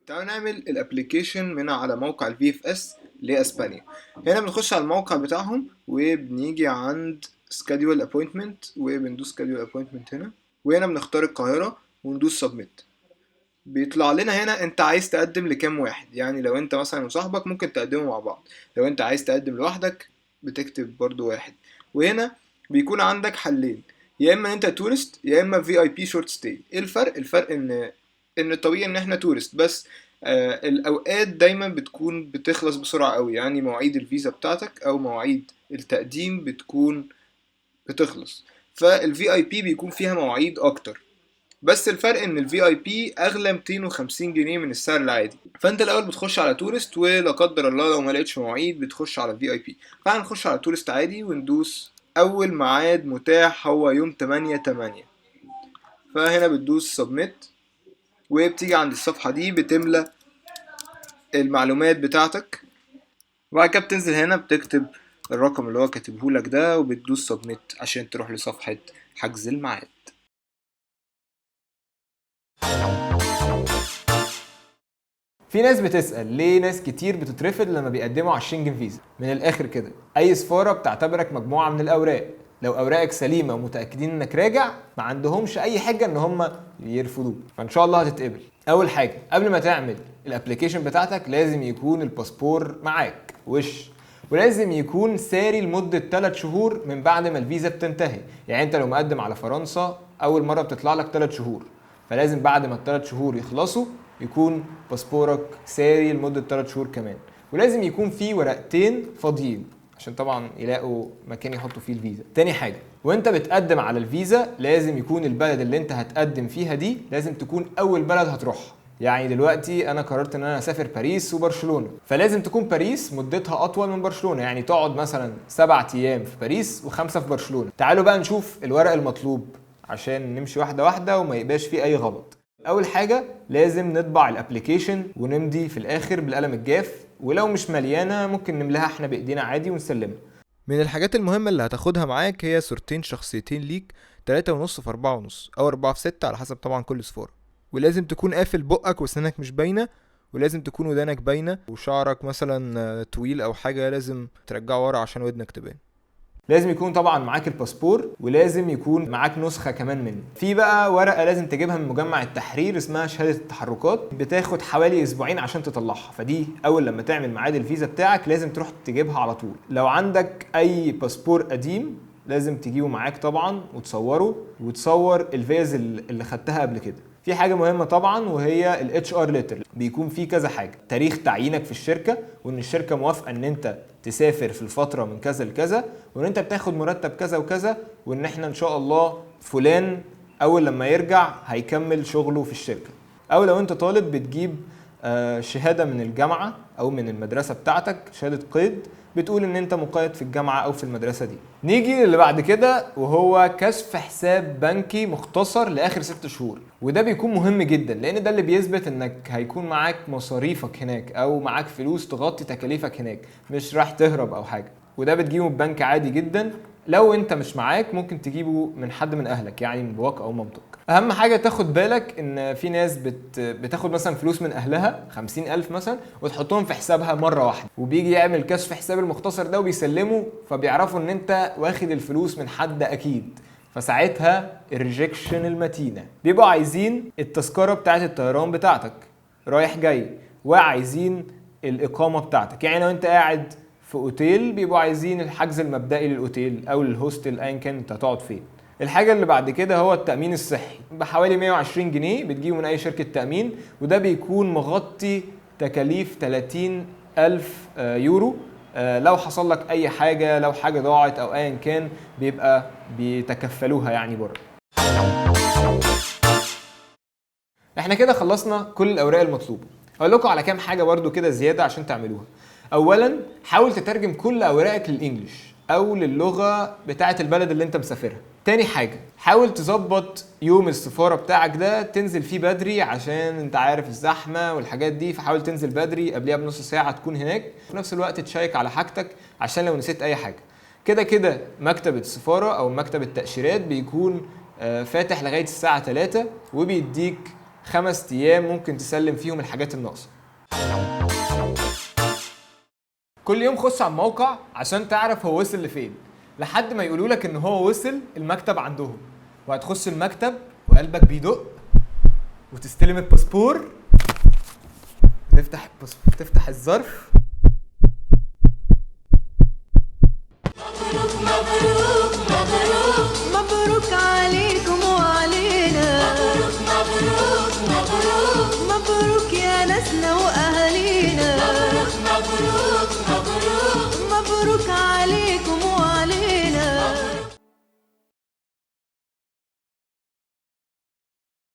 تعالوا نعمل ال application من على موقع ال VFS لاسبانيا. هنا بنخش على الموقع بتاعهم وبنيجي عند schedule appointment وبندوس schedule appointment هنا، وهنا بنختار القاهرة وندوس submit. بيطلع لنا هنا انت عايز تقدم لكام واحد، يعني لو انت مثلا وصاحبك ممكن تقدموا مع بعض، لو انت عايز تقدم لوحدك بتكتب برضو واحد. وهنا بيكون عندك حلين، يا اما انت tourist يا اما VIP short stay. ايه الفرق؟ الفرق ان الطبيعي ان احنا tourist، بس الاوقات دايما بتكون بتخلص بسرعة قوي، يعني مواعيد الفيزا بتاعتك او مواعيد التقديم بتكون بتخلص، فال VIP بيكون فيها مواعيد اكتر. بس الفرق ان ال VIP اغلى 250 جنيه من السعر العادي. فانت الاول بتخش على tourist، ولا قدر الله لو ما لقيتش مواعيد بتخش على VIP. فهنخش على tourist عادي وندوس اول ميعاد متاح هو يوم 8/8. فهنا بتدوس submit وبتيجي عند الصفحة دي بتملى المعلومات بتاعتك، وبعد كده بتنزل هنا بتكتب الرقم اللي هو كاتبه لك ده وبتدوس submit عشان تروح لصفحة حجز الميعاد. في ناس بتسأل ليه ناس كتير بتترفض لما بيقدموا على الشنجن فيزا. من الآخر كده أي سفارة بتعتبرك مجموعة من الأوراق، لو أوراقك سليمة ومتأكدين إنك راجع ما عندهمش أي حاجة إن هم يرفضوك، فإن شاء الله هتتقبل. أول حاجة قبل ما تعمل ال application بتاعتك لازم يكون الباسبور معاك وش، ولازم يكون ساري لمدة 3 شهور من بعد ما الفيزا بتنتهي. يعني أنت لو مقدم على فرنسا أول مرة بتطلع لك 3 شهور، فلازم بعد ما ال3 شهور يخلصوا يكون باسبورك ساري لمدة 3 شهور كمان. ولازم يكون في ورقتين فاضيين عشان طبعا يلاقوا مكان يحطوا فيه الفيزا. تاني حاجة وانت بتقدم على الفيزا لازم يكون البلد اللي انت هتقدم فيها دي لازم تكون اول بلد هتروحها. يعني دلوقتي انا قررت ان انا اسافر باريس وبرشلونة، فلازم تكون باريس مدتها اطول من برشلونة، يعني تقعد مثلا 7 ايام في باريس و5 في برشلونة. تعالوا بقى نشوف الورق المطلوب عشان نمشي واحدة واحدة وما يبقاش فيه اي غلط. اول حاجة لازم نطبع ال application ونمضي في الاخر بالقلم الجاف، ولو مش مليانة ممكن نملاها احنا بايدينا عادي ونسلمها. من الحاجات المهمة اللي هتاخدها معاك هي صورتين شخصيتين ليك، 3.5 في 4.5 او 4 في 6 على حسب طبعا كل سفارة. ولازم تكون قافل بقك وسنانك مش باينة، ولازم تكون ودانك باينة، وشعرك مثلا طويل او حاجة لازم ترجعه ورا عشان ودنك تبان. لازم يكون طبعا معاك الباسبور، ولازم يكون معاك نسخه كمان منه. في بقى ورقة لازم تجيبها من مجمع التحرير اسمها شهادة التحركات، بتاخد حوالي اسبوعين عشان تطلعها، فدي اول لما تعمل ميعاد الفيزا بتاعك لازم تروح تجيبها على طول. لو عندك اي باسبور قديم لازم تجيبه معاك طبعا وتصوره، وتصور الفيز اللي خدتها قبل كده. في حاجة مهمة طبعا وهي ال HR letter، بيكون فيه كذا حاجة، تاريخ تعيينك في الشركة، وان الشركة موافقة ان انت تسافر في الفترة من كذا لكذا، وان انت بتاخد مرتب كذا وكذا، وان احنا ان شاء الله فلان اول لما يرجع هيكمل شغله في الشركة. او لو انت طالب بتجيب شهادة من الجامعة او من المدرسة بتاعتك، شهادة قيد بتقول ان انت مقيد في الجامعة او في المدرسة دي. نيجي للي بعد كده وهو كشف حساب بنكي مختصر لاخر 6 شهور، وده بيكون مهم جدا لان ده اللي بيثبت انك هيكون معاك مصاريفك هناك او معاك فلوس تغطي تكاليفك هناك، مش راح تهرب او حاجة. وده بتجيبه من البنك عادي جدا، لو انت مش معاك ممكن تجيبه من حد من اهلك، يعني من باباك او مامتك. اهم حاجة تاخد بالك ان في ناس بتاخد مثلا فلوس من اهلها 50,000 مثلا وتحطهم في حسابها مرة واحدة، وبيجي يعمل كشف حساب المختصر ده وبيسلمه، فبيعرفوا ان انت واخد الفلوس من حد اكيد، فساعتها ال rejection المتينة. بيبقوا عايزين التذكرة بتاعت الطيران بتاعتك رايح جاي، وعايزين الاقامة بتاعتك، يعني لو انت قاعد في اوتيل بيبقوا عايزين الحجز المبدئي للاوتيل او لل hostel ايا كان انت هتقعد فين. الحاجة اللي بعد كده هو التأمين الصحي بحوالي 120 جنيه بتجيبه من أي شركة تأمين، وده بيكون مغطي تكاليف 30,000 يورو. لو حصل لك أي حاجة، لو حاجة ضاعت أو أيا كان بيبقى بيتكفلوها يعني بره. احنا كده خلصنا كل الأوراق المطلوبة. هقول لكم على كام حاجة برضو كده زيادة عشان تعملوها. أولاً حاول تترجم كل أوراقك للإنجليش أو للغة بتاعة البلد اللي أنت مسافرها. تاني حاجة حاول تظبط يوم السفارة بتاعك ده تنزل فيه بدري عشان انت عارف الزحمة والحاجات دي، فحاول تنزل بدري قبليها بنص ساعة تكون هناك، وفي نفس الوقت تشيك على حاجتك عشان لو نسيت أي حاجة. كده كده مكتب السفارة أو مكتب التأشيرات بيكون فاتح لغاية الساعة 3 وبيديك 5 ايام ممكن تسلم فيهم الحاجات الناقصة. كل يوم خش على الموقع عشان تعرف هو وصل لفين، لحد ما يقولوا لك ان هو وصل المكتب عندهم، وهتخش المكتب وقلبك بيدق وتستلم الباسبور، تفتح الباسبور، تفتح الظرف. مبروك مبروك مبروك مبروك عليكم وعلينا، مبروك مبروك مبروك مبروك يا ناسنا وأهالينا، مبروك مبروك مبروك مبروك.